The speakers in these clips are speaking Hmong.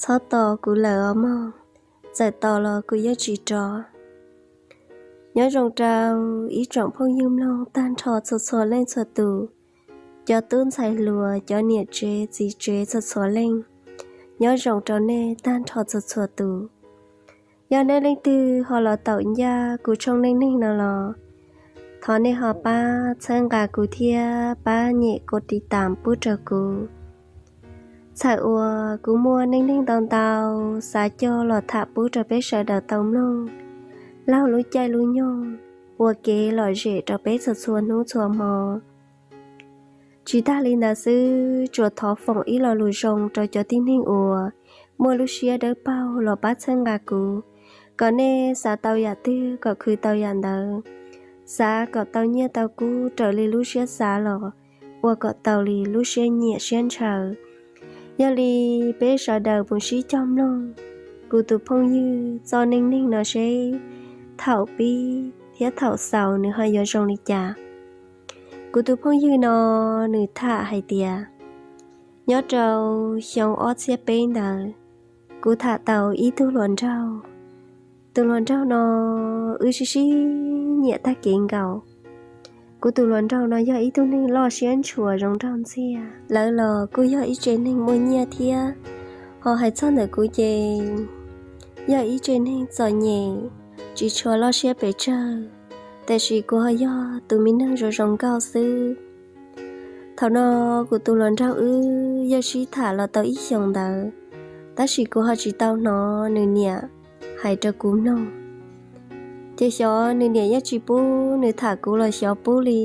Txhob tos kuv lawm os mog, txawm tos los kuv yeej tsis rov. Nyob zoo rau ib tsoom phooj ywg mloog tag nrho txhua txhua leej txhua tus, cov tub ntxhais hluas, cov niam tsev txiv tsev txhua txhua leej, nyob zoo rau nej tag nrho txhua txhua tus. Yog nej leej twg ho los taum ncaj kuv tshooj neej neeg no los thov nej ho pab txhawb nqa kuv thiab pab nyem kuv tiv tam pub rau kuv. Txhawm uas kuv muaj neej neeg ntau ntau xav coj los tham pub rau peb sawv daws tau mloog laug lub caij lub nyoog, ua kev lom zem rau peb txhua txhua hnub txhua hmo. Tsis tag li ntawd xwb, tsuas thov foom ib lo lus zoo rau cov tib neeg uas muaj lub siab dawb paug los pab txhawb nqa kuv, kom nej xav tau yam twg kom khwv tau yam ntawd, xav kom tau nyiaj tau kub raws li lub siab xav los ua kom tau li lub siab nyiam siab ntshaw. Yog li peb sawv daws mus sib cog mloog kuv tus phooj ywg txoj neej neeg no seb thaum pib thiab thaum xaus nws ho yuav zoo li cas. Kuv tus phooj ywg no nws tham hais tias nyob rau xyoo ob txhiab peb ntawd, kuv tham tau ib tug hluas nraug. Tus hluas nraug no wb sib sib nyiam tag kev nkaus. Kuv tus hluas nraug no yog ib tug neeg loj siab ntshua zoo nraug ntxiag, lawv los kuj yog ib tse neeg muaj nyiaj thiab. Ho hais txog ntawm kuv ces yog ib tse neeg txom nyem, tsis tshua loj siab pes tsawg, tiam sis kuv ho yog tus me neeg zoo zoo nkauj xwb. Thaum no kuv tus hluas nraug wb yeej sib tham los tau ib xyoos ntawd, tab sis kuv ho tsis tau hnov nws niam hais rau kuv mloog. Ces xyov nws niam yeej tsis pub nws tham kuv los xyov pub li,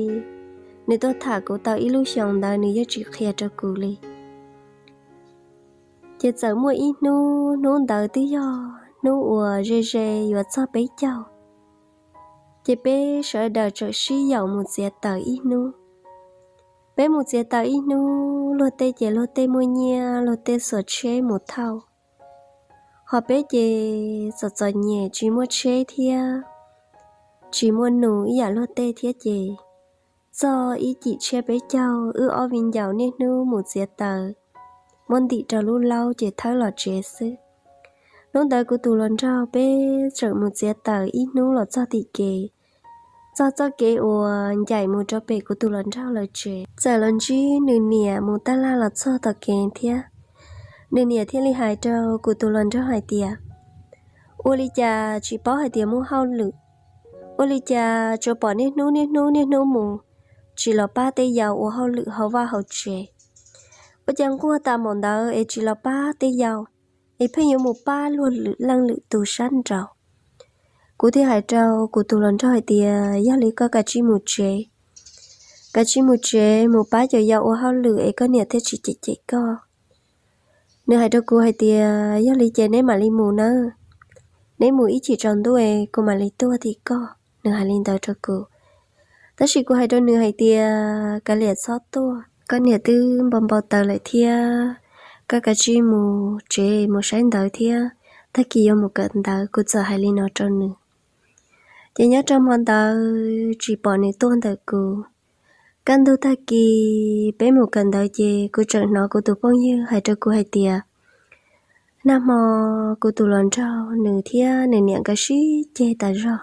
nws tuaj tham kuv tau ib lub xyoos ntawd nws yeej tsis qhia rau kuv li. Ces txawm muaj ib hnub, hnub ntawd twb yog hnub uas ze ze yuav txog peb caug, ces peb sawv daws txawm sib yaum mus txiav taws ib hnub. Peb mus txiav taws ib hnub, luag tej ces luag tej muaj nyiaj, luag tej xuas tsheb mus thauj. Ho peb ces txom txom nyem tsis muaj tsheb thiab tsis muaj nus ib yam luag tej thiab ces txog ib cim tshiab peb caug wb ob viv ncaus niaj hnub mus txiav taws, muab ntim rau lub laub ces thawb los tsev xwb. Hnub ntawd kuv tus hluas nraug peb txawm mus txiav taws ib hnub los txog tim kev, txog txoj kev uas ncaim mus rau pem kuv tus hluas nraug lawv tsev, txawm los ntsib nws niam mus taj laj los txog tom kev thiab. Nws niam thiaj li hais rau kuv tus hluas nraug hais tias, ua li cas tsis paub hais tias muaj hauj lwm, ua li cas tsuas pom niaj hnub niaj hnub niaj hnub mus, tsis los pab tej yau ua hauj lwm hauv vaj hauv tsev? Ua cas nquag tas maum ntawd es tsis los pab tej yau, es pheej yuav mus pab luag lwm leej lwm tus sab nraud? Kuv thiaj hais rau kuv tus hluas nraug hais tias, yog li koj kav tsij mus tsev, kav tsij mus tsev mus pab cov yau ua hauj lwm es koj niam thiaj tsis cem cem koj. Nws hais rau kuv hais tias, yog li ces neb mam li mus nawb, neb mus ib chim tsaus ntuj es kuv mam li tuaj tim koj. Nws hais li ntawd rau kuv. Tab sis kuv hais rau nws hais tias, kav liam txhob tuaj, koj niam twb npau npau taws lawm thiab, koj kav tsij mus tsev mus saib ntawv thiab, tag kis yuav mus kawm ntawv. Kuv txawm hais li no rau nws. Ces nyob rau hmo ntawd tsis pom nws tuaj ntawm kuv. Kaj ntug tag kis peb mus kawm ntawv ces kuv tseem hnov kuv tus phooj ywg hais rau kuv hais tias, nag hmo kuv tus hluas nraug nws thiab nws niam nkawd sib ceg tas zog.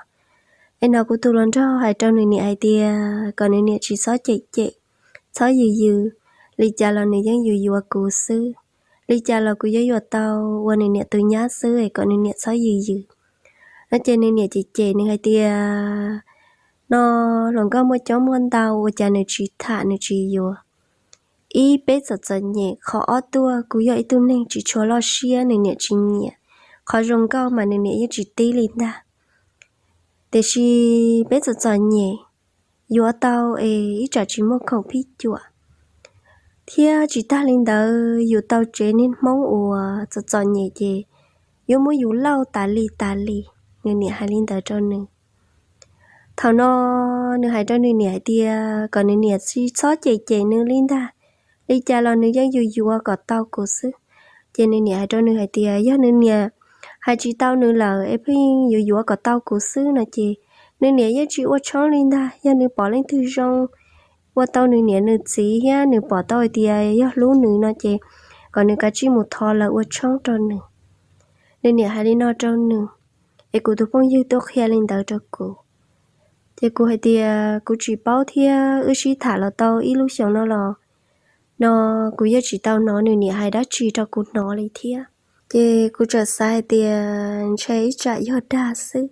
Es hnov kuv tus hluas nraug hais rau nws niam hais tias kom nws niam tsis txhob cem cem, txhob yws yws, li cas los nws yeej yuav yuav kuv xwb. Li cas los kuv yuav yuav tau ua nws niam tus nyab xwb es kom nws niam txhob yws yws. No ces nws niam cem cem nws hais tias, no hluas nkauj muaj coob muaj ntau ua cas nws tsis tham nws tsis yuav. Ib, peb txom txom nyem, qhov ob tuaj kuv yog ib tug neeg tsis tshua loj siab nws niam tsis nyiam. Qhov zoo nkauj mas nws niam yeej tsis tib li ntag. Tiam sis peb txom txom nyem, yuav tau es ib tsam tsis muaj khoom phij cuam. Thiab tsis tag li ntawd yus tau tsev niag Hmoob uas txom txom nyem ces yuav muab yus lauj tas li tas li. Nws niam hais li ntawd rau nws. Thaum no nws hais rau nws niam hais tias kom nws niam tsis txhob cem cem nws li ntag, li cas los nws yeej yuav yuav kom tau kuv xwb. Ces nws niam hais rau nws hais tias yog nws niam hais tsis tau nws lawm es pheej yuav yuav kom tau kuv xwb no ces nws niam yeej tsis ua tshoob li ntag. Yog nws pom leej twg zoo ua tau nws niam nws txiv thiab nws pom tau hais tias yog hlub nws no ces kom nws kav tsij mus thov lawv ua tshoob rau nws. Nws niam hais li no rau nws, es kuv tus phooj ywg tuaj qhia li ntawd rau kuv. Ces kuv hais tias kuv tsis paub thiab, wb sib tham los tau ib lub xyoos no los no kuv yeej tsis tau hnov nws niam hais dab tsi rau kuv hnov li thiab. Ces kuv txawm xav hais tias ntshe ib tsam yog dag xwb.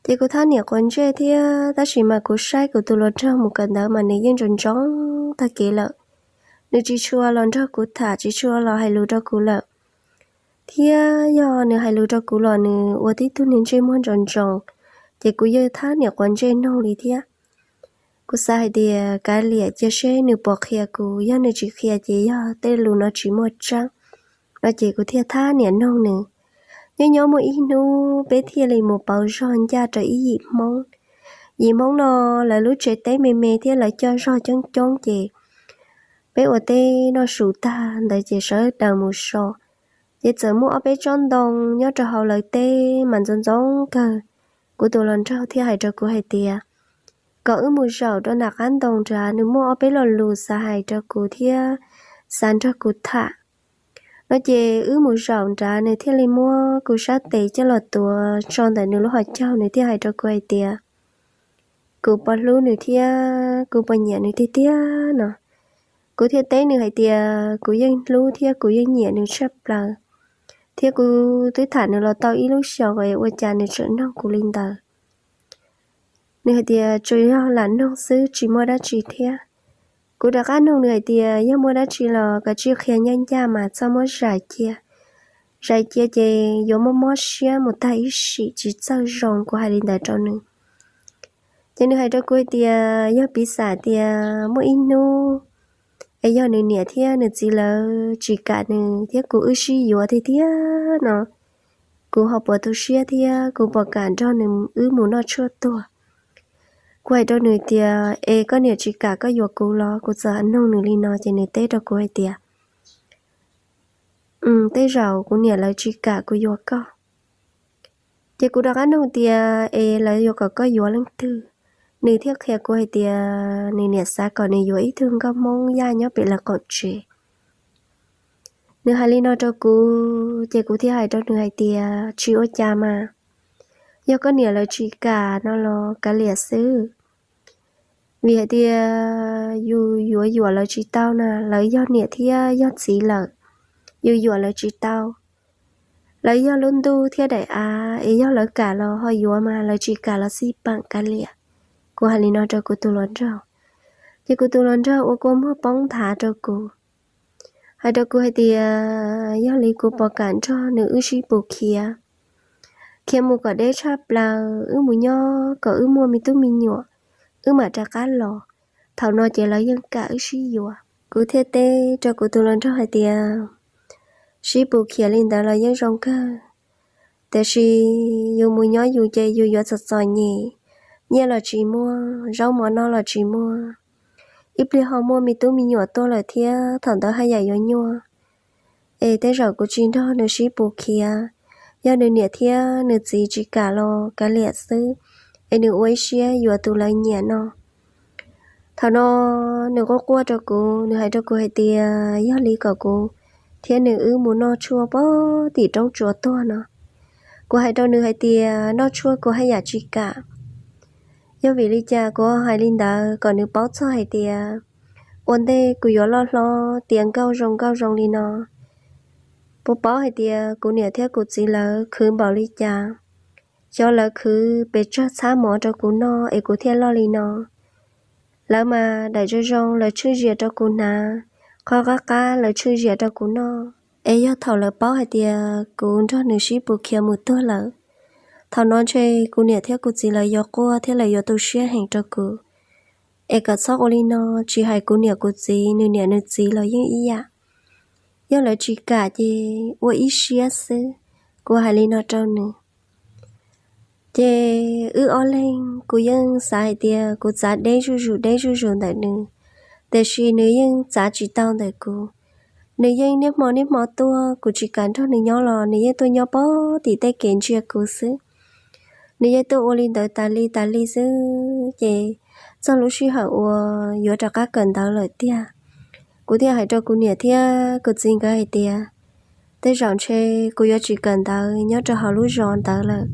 Ces kuv thab niam quav ntsej thiab, tab sis mas kuv saib kuv tus hluas nraug mus kawm ntawv mas nws yeej ntsoov ntsoov tag kev lawm. Nws tsis tshua los nrog kuv tham, tsis tshua los hais lus rau kuv lawm. Thiab yog nws hais lus rau kuv los nws ua tib tug niag ntsej muag ntsoov ntsoov, ces kuv yeej thab niam quav ntsej noog li thiab. Kuv xav hais tias kav liam cia seb nws puas qhia kuv, yog nws tsis qhia ces yog tej lus no tsis muaj tseeb no ces kuv thiaj thab niam noog nws. Nyob nyob muaj ib hnub peb thiaj li mus pauv zog ncaj rau ib yim Hmoob. Yim Hmoob no lawv lub tsev teb me me thiab lawv coj zog coob coob ces peb ua teb noj su tag ntawd ces sawv daws mus so. Ces txawm muaj ob peb tsob ntoo nyob rau hauv lawv teb mas ntxoov ntxoov kawg. Kuv tus hluas nraug thiaj hais rau kuv hais tias kom wb mus zaum rau nram qab ntoo nrad, nws muaj ob peb lo lus xav hais rau kuv thiab xav nrog kuv tham no ces wb mus zaum nrad nws thiaj li muab kuv sab tes coj los tuav tso ntawm nws lub hauv caug, nws thiaj hais rau kuv hais tias kuv puas hlub nws thiab kuv puas nyiam nws tiag tiag no. Kuv thiaj teb nws hais tias kuv yeej hlub thiab kuv yeej nyiam nws tshaj plaws, thiab kuv twb tham nws los tau ib lub xyoos es ua cas nws tseem noog kuv li ntawd. Nws hais tias tsuas yog lam noog xwb tsis muaj dab tsi thiab. Kuv rov qab noog nws hais tias yog muaj dab tsi los koj tsij qhia ncaj ncaj mas txhob muab zais cia. Zais cia ces yuav mob mob siab mus tag ib sim tsis txawj zoo, kuv hais li ntawd rau nws. Ces nws hais rau kuv hais tias yog piv xam tias muaj ib hnub es yog nws niam thiab nws txiv lawv tsis kam nws thiab kuv wb sib yuav tiag tiag no, kuv ho puas tu siab thiab kuv puas kam nrog nws wb mus noj tshuaj tuag. Kuv hais rau nws tias es koj niam tsis kam koj yuav kuv los? Kuv txawm noog nws li no ces nws teb rau kuv hais tias tej zaum kuv niam lawv tsis kam kuv yuav koj. Ces kuv rov qab noog tias es lawv yuav kom koj yuav leej twg? Nws thiaj qhia kuv hais tias nws niam xav kom nws yuav ib tug nkauj Hmoob Yaj nyob pem lawv qaum tsev. Nws hais li no rau kuv ces kuv thiaj hais rau nws hais tias tsis ua cas mas, yog koj niam lawv tsis kam no los kav liam xwb. Vim hais tias yus yuav yuam lawv tsis tau na, lawv yog niam thiab yog txiv lawm, yus yuam lawv tsis tau. Lawv yog lub ntuj thiab daim av, es yog lawv kam los ho yuav mas, lawv tsis kam los xij peem kav liam. Kuv hais li no rau kuv tus hluas nraug, ces kuv tus hluas nraug ua kua muag poob nthav rau kuv, hais rau kuv hais tias yog li kuv puas kam nrog nws wb sib pus khiav, khiav mus kom deb tshaj plaws, wb mus nyob kom wb muaj me tub me nyuam, wb mam rov qab los. Thaum no ces lawv yeej kam wb sib yuav. Kuv thiaj teb rau kuv tus hluas nraug hais tias sib pus khiav li ntawd los yeej zoo kawg, tiam sis yus mus nyob yus ces yus yuav txom txom nyem, nyiaj los tsis muaj, zaub mov noj los tsis muaj, ib pliag ho muaj me tub me nyuam tuaj lawm thiab thaum ntawd haj yam yuav nyuaj. Es tej zaum kuv tsis nrog nws sib pus khiav, yog nws niam thiab nws txiv tsis kam los kav liam xwb, es nws ua ib siab yuav tus lawv nyiam no. Thaum no nws quaj quaj rau kuv, nws hais rau kuv hais tias yog li kom kuv thiab nws wb mus noj tshuaj pem tim roob tsuas tuag no. Kuv hais rau nws hais tias noj tshuaj kuv haj yam tsis kam. Yog vim li cas kuv hais li ntawd? Kom nws paub txog hais tias ua ntej kuv yuav loj hlob tiav nkauj zoo nkauj zoo li no, puas paub hais tias kuv niam thiab kuv txiv lawv khwv npaum li cas, xyov lawv khwv pes tsawg txhab mov rau kuv noj es kuv thiaj loj li no. Lawv mas daim zoo zoo lawv tshwj zias rau kuv hnav, qhov qab qab lawv tshwj zias rau kuv noj. Es yog thaum lawv paub hais tias kuv nrog nws sib pus khiav mus tuag lawm, thaum no ntshe kuv niam thiab kuv txiv lawv yuav quaj thiab lawv yuav tu siab heev rau kuv. Es kom txhob ua li no, tsis hais kuv niam kuv txiv, nws niam nws txiv los yeej ib yam. Yog lawv tsis kam ces ua ib siab xwb. Kuv hais li no rau nws. Ces wb ob leeg kuv yeej xav hais tias kuv txav deb zuj zus deb zuj zus ntawm nws, tiam sis nws yeej txav tsis tau ntawm kuv. Nws yeej niaj hmo niaj hmo tuaj, kuv tsis kam nrog nws nyob los nws yeej tuaj nyob pem tim tej kev ntsia kuv xwb. Nws yeej tuaj ua li ntawd tas li tas li xwb. Ces txog lub sij hawm uas yuav rov qab kawm ntawv lawm tiag, Kuv thiaj hais rau kuv niam thiab kuv txiv nkawd hais tias, tej zaum ntshe kuv yuav tsis kawm ntawv nyob rau hauv lub zos ntawd lawm,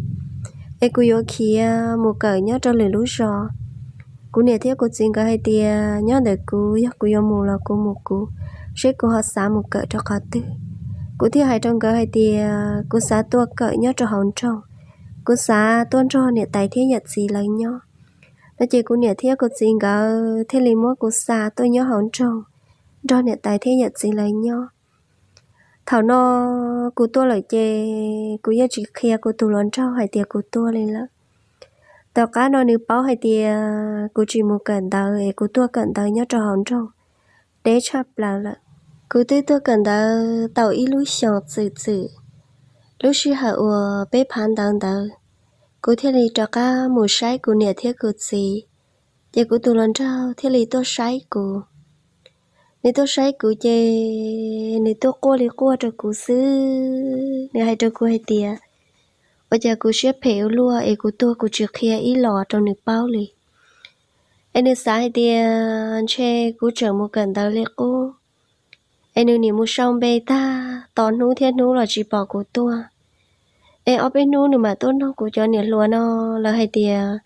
es kuv yuav khiav mus kawm nyob rau lwm lub zos. Kuv niam thiab kuv txiv nkawd hais tias nyob ntawm kuv, yog kuv yuav mus los kuv mus kuv, seb kuv ho xav mus kawm rau qhov twg. Kuv thiaj hais rau nkawd hais tias kuv xav tuaj kawm nyob rau hauv nroog, kuv xav tuaj nrog niam tais thiab yawm txiv lawv nyob. No ces kuv niam thiab kuv txiv nkawd thiaj li muab kuv xa tuaj nyob hauv nroog, nrog niam tais thiab yawm txiv lawv nyob. Thaum no kuv tuaj lawm ces kuv yeej tsis qhia kuv tus hluas nraug hais tias kuv tuaj li lawm. Tom qab no nws paub hais tias kuv tsis mus kawm ntawv es kuv tuaj kawm ntawv nyob rau hauv nroog deb tshaj plaws lawm. Kuv twb tuaj kawm ntawv tau ib lub xyoos txwm txwm, lub sij hawm uas peb phav ntawv ntawd, kuv thiaj li rov qab mus saib kuv niam thiab kuv txiv, ces kuv tus hluas nraug thiaj li tuaj saib kuv. Nws tuaj saib kuv ces nws tuaj quaj li quaj rau kuv xwb, nws hais rau kuv hais tias, ua cas kuv siab phem ua luaj es kuv tuag kuv tsis qhia ib los rau nws paub li. Es nws xav hais tias ntshe kuv tseem mus kawm ntawv li qub, es nws niam mus sau npe tag tos hnub thiab hnub los tsis pom kuv tuaj. Es ob peb hnub nws mam tuaj nug kuv cov niam hluas no, lawv hais tias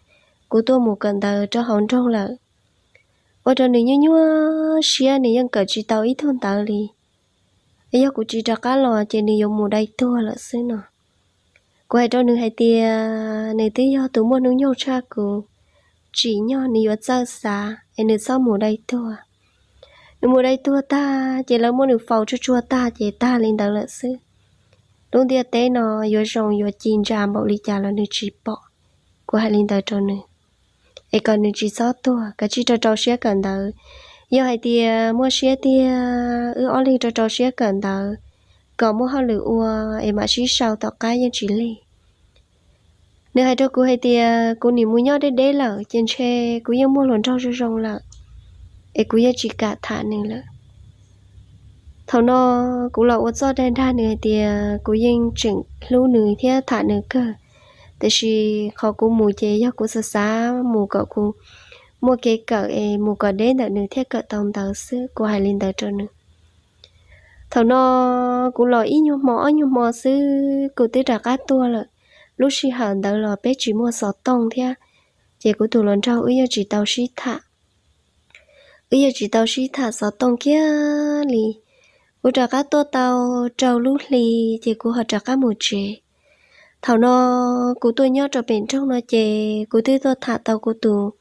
kuv tuaj mus kawm ntawv rau hauv nroog lawm. Ua rau nws nyuaj nyuaj siab, nws yeej kawm tsis tau ib tug ntawv li. Es yog kuv tsis rov qab los ces nws yuav mus dai tuag lawm xwb no. Kuv hais rau nws hais tias nws twb yog tus muaj hnub nyoog tshaj kuv, tsim nyog nws yuav txawj xav es nws txhob mus dai tuag. Nws mus dai tuag tag ces lawv muab nws faus tsuag tsuag tag ces tag li ntawd lawm xwb. Lub ntiaj teb no yuav zoo yuav ci ntsa npaum li cas los nws tsis pom. Kuv hais li ntawd rau nws, es kom nws tsis txhob tuag, kav tsij rau rau siab kawm ntawv. Yog hais tias muaj siab tiag, wb ob leeg rau rau siab kawm ntawv, kom muaj hauj lwm ua, es mam sib sau tom qab yeej tsis lig. Nws hais rau kuv hais tias kuv nim mus nyob deb deb lawm ces ntshe kuv yeej muaj hluas nraug zoo zoo lawm, es kuv yeej tsis kam tham nws lawm. Thaum no kuv los ua txuj dag dag nws hais tias kuv yeej tseem hlub nws thiab tham nws kawg, tiam sis qhov kuv mus ces yog kuv xav xav mus kom kuv muaj kev kawm es mus kom deb ntawm nws thiaj kawm tau ntawv xwb, kuv hais li ntawd rau nws. Thaum no kuv los ib nyuag hmo ob nyuag hmo xwb kuv twb rov qab tuaj lawm. Lub sij hawm ntawd los peb tsis muaj xov tooj thiab, ces kuv tus hluas nraug wb yeej tsis tau sib tham. Wb yeej tsis tau sib tham xov tooj kiag li. Kuv rov qab tuaj tau rau lub hli, ces kuv ho rov qab mus tsev. Thaum no kuv tuaj nyob rau pem nroog no ces kuv twb tuaj tham tau kuv tus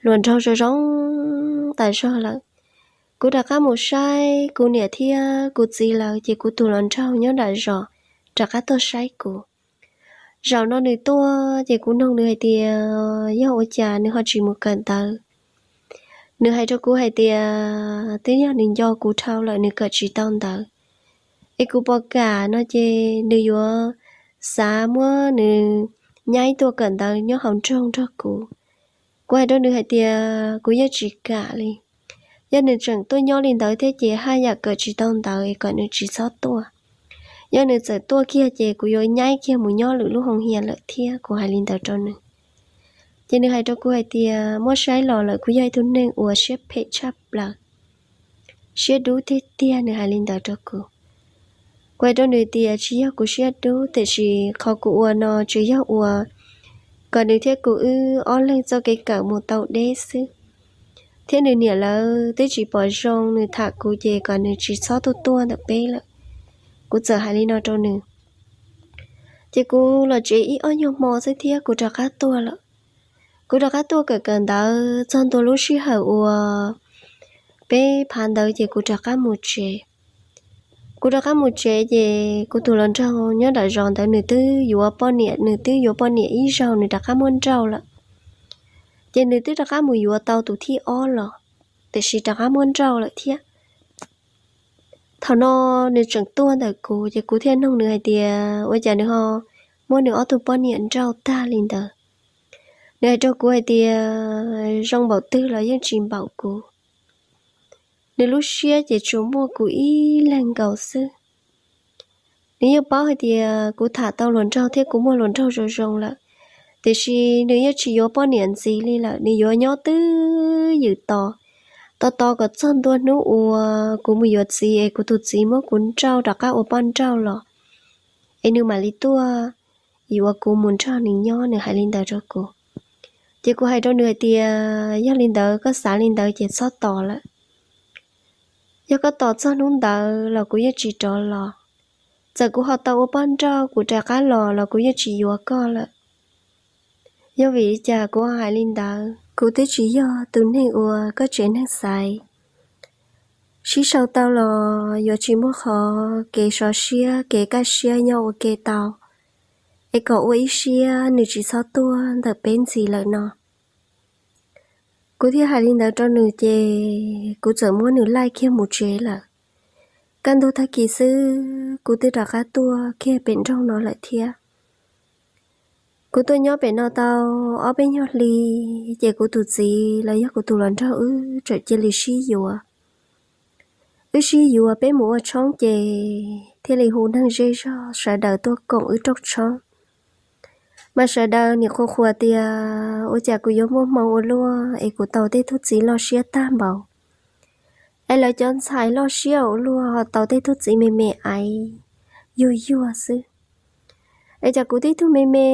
hluas nraug zoo zoo tas zog lawm. Kuv rov qab mus saib kuv niam thiab kuv txiv lawv ces kuv tus hluas nraug nyob nram zos rov qab tuaj saib kuv. Zaum no nws tuaj ces kuv nug nws hais tias yog ua cas nws ho tsis mus kawm ntawv. Nws hais rau kuv hais tias twb yog nws nco kuv dhau lawm nws kawm tsis tau ntawv. Es kuv puas kam no ces nws yuav xav muab nws nyaib tuaj kawm ntawv nyob hauv nroog nrog kuv. Kuv hais rau nws hais tias kuv yeej tsis kam li. Yog nws tseem tuaj nyob li ntawd thiab ces haj yam kawm tsis tau ntawv es kom nws tsis txhob tuaj. Yog nws txawm tuaj kiag ces kuv yuav nyaib kiag mus nyob lwm lub hoo hias lawm thiab, kuv hais li ntawd rau nws. Ces nws hais rau kuv hais tias muab saib los lawm kuv yog ib tug neeg uas siab phem tshaj plaws, siab dub tiag tiag, nws hais li ntawd rau kuv. Kuv hais rau nws tias tsis yog kuv siab dub, tiam sis qhov kuv ua no tsuas yog ua kom nws thiab kuv wb ob leeg txoj kev kawm mus tau deb xwb. Thiab nws niam lawv twb tsis pom zoo nws tham kuv ces kom nws tsis txhob tuaj tuaj ntawm peb lawm. Kuv txawm hais li no rau nws. Ces kuv los tsev ib ob nyuag hmo xwb thiab kuv rov qab tuaj lawm. Kuv rov qab tuaj kawm kawm ntawv txog ntua lub sij hawm uas peb phav ntawv ces kuv rov qab mus tsev. Kuv rov qab mus tsev ces kuv tus hluas nraug nyob nram zos ntawd nws twb yuav poj niam, nws twb yuav poj niam ib zaug nws rov qab muab nrauj lawm. Ces nws twb rov qab mus yuav tau tus thib ob los, tiam sis rov qab muab nrauj lawm thiab. Thaum no nws tseem tuaj ntawm kuv ces kuv thiaj nug nws hais tias ua cas nws ho muab nws ob tug poj niam nrauj tag li ntawd. Nws hais rau kuv hais tias zoo npaum twg los yeej tsis npaum kuv. Nws lub siab ces tsuas muaj kuv ib leeg nkaus xwb. Nws yeej paub hais tias kuv tham tau hluas nraug thiab kuv muaj hluas nraug zoo zoo lawm, tiam sis nws yeej tsis yuav poj niam ntxiv li lawm, nws yuav nyob twj ywm tos Tos tos kom txog ntua hnub uas kuv mus yuav txiv es kuv tus txiv muab kuv nrauj rov qab ua poj nrauj los, es nws mam li tuaj yuav kuv mus nrog nws nyob, nws hais li ntawd rau kuv. Ces kuv hais rau nws hais tias, yog li ntawd koj xav li ntawd ces txhob tos lawm. Yog koj tos txog hnub ntawd los kuv yeej tsis rov los. Txawm kuv ho tau ua poj nrauj kuv rov qab los los kuv yeej tsis yuav koj lawm. Yog vim li cas kuv ho hais li ntawd? Kuv twb tsis yog tus neeg uas koj tsev neeg xaiv. Sib sau tau los yuav tsis muaj qhov kev sov siab kev kaj siab nyob ua ke tau, es kom ua ib siab nws tsis txhob tuaj ntawm peb ntxiv lawm no. Kuv thiaj hais li ntawd rau nws ces kuv txawm muab nws laij kiag mus tsev lawm. Kaj ntug tag kis xwb kuv twb rov qab tuaj kiag pem nroog no lawm thiab. Kuv tuaj nyob pem no tau ob peb nyuag hli, ces kuv tus txiv los yog kuv tus hluas nraug wb txawm cia li sib yuav. Wb sib yuav peb mus ua tshoob ces thiaj li hu neeg zej zog sawv daws tuaj koom wb rooj tshoob. Mas sawv daws nim qhuas qhuas tias ua cas kuv yuav muaj hmoo ua luaj es kuv tau tej tug txiv loj siab tag npaum. Es lawv cov ntxhais loj siab ua luaj ho tau tej tug txiv me me aiv yuag yuag xwb. Es cas kuv tib tug me me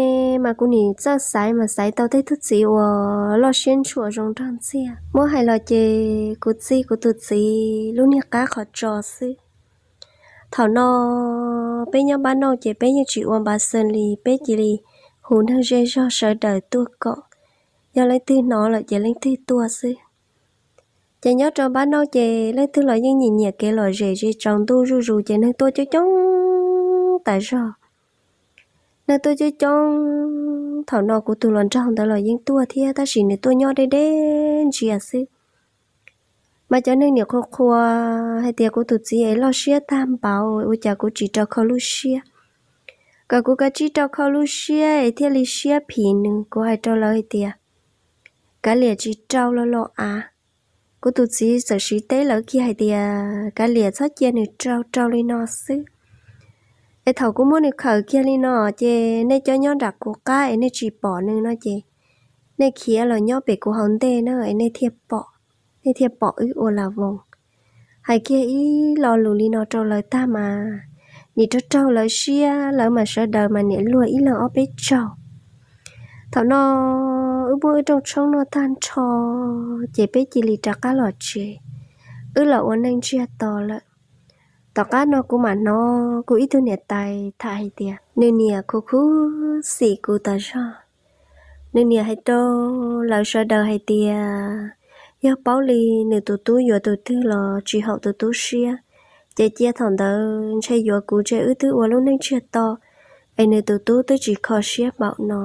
mas kuv nim txawj xaiv mas xaiv tau tej tug txiv uas loj siab ntshua zoo nraug ntxiag. Muab hais los ces kuv txij kuv tus txiv lub niag qab qhov tso xwb. Thaum no peb nyob npab nauj ces peb yeej tsis ua npav xees li, peb cia li hu neeg zej zog sawv daws tuaj koom. Yog leej twg hnov lawm ces leej twg tuaj xwb. Ces nyob rau npab nauj ces leej twg los yeej nyiam nyiam kev lom zem zej tsaus ntuj zuj zus ces neeg tuaj coob coob tas zog. Neeg tuaj coob coob, thaum no kuv tus hluas nraug ntawd los yeej tuaj thiab tab sis nws tuaj nyob deb deb ntsia xwb. Mas cov neeg nim qhuas qhuas hais tias kuv tus txiv es loj siab tag npaum ua cas kuv tsis rau khau lub siab, kom kuv kav tsij rau khau lub siab es thiaj li siab phim nws. Kuv hais rau lawv hais tias, kav liam tsis rau los los av. Kuv tus txiv txawm siv teb lawv kiag hais tias, kav liam txhob cia nws rau, rau li no xwb. Es thaum kuv muab nws khawm kiag li no ces nej cov nyob nram kuv qab es nej tsis pom nws no ces nej khiav los nyob pem kuv hauv ntej na es nej thiaj pom, nej thiaj pom wb ua la voos. Hais kiag ib lo lus li no rau lawv tag mas nim raug raug lawv siab, lawv mas sawv daws mas nim luag ib leeg ob peb tsaug. Thaum no wb muab wb rooj tshoob noj tag nrho ces peb cia li rov qab los tsev, wb los ua neej ntsiag to lawm. Tom qab no kuv mam hnov kuv ib tug niam tais tham hais tias nws niam khuv khuv xim kuv tas zog. Nws niam hais rau lawv sawv daws hais tias yog paub li nws tus tub yuav tus twg los tsis haum tus tub siab, ces cia thaum ntawd ntshe yuav kuv ntshe wb twb ua lub neej ntsiag to, es nws tus tub twb tsis kho siab npaum no.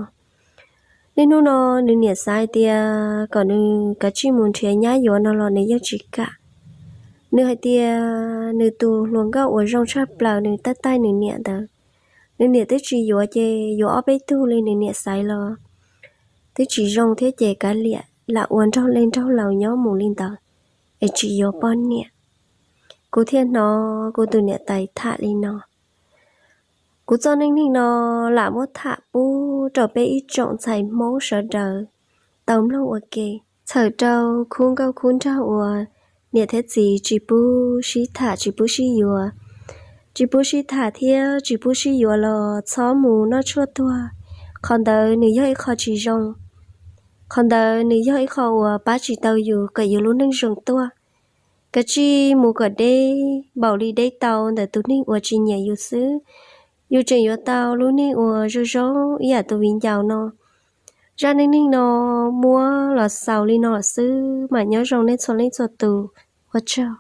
Niaj hnub no nws niam xav hais tias kom nws kav tsij mus nrhiav nyab yuav no los nws yeej tsis kam. Nws hais tias nws tus hluas nkauj uas zoo tshaj plaws nws taij taij nws niam ntawd, nws niam twb tsis yuav ces yuav ob peb tug li nws niam xaiv los twb tsis zoo thiab ces kav liam lam ua nraug lej nraug laus nyob mus li ntawd es tsis yuav poj niam. Kuv thiaj hnov kuv tus niam tais tham li no. Kuv txoj neej neeg no lam muab tham pub rau peb ib tsoom ntxhais Hmoob sawv daws tau mloog ua ke, txhawm rau khub nkauj khub nraug uas niam thiab txiv tsis pub sib tham tsis pub sib yuav. Tsis pub sib tham thiab tsis pub sib yuav los txhob mus noj tshuaj tuag. Qhov ntawd nws yog ib qho tsis zoo. Qhov ntawd nws yog ib qho uas pab tsis tau yus kom yus lub neej zoo tuaj. Kav tsij mus kom deb npaum li deb tau ntawm tus neeg uas tsis nyiam yus xwb, yus tseem yuav tau lub neej uas zoo zoo ib yam tus viv ncaus no. Zaj neej neeg no muab los xaus li no xwb, mam nyob zoo nej txhua leej txhua tus, ua tsaug.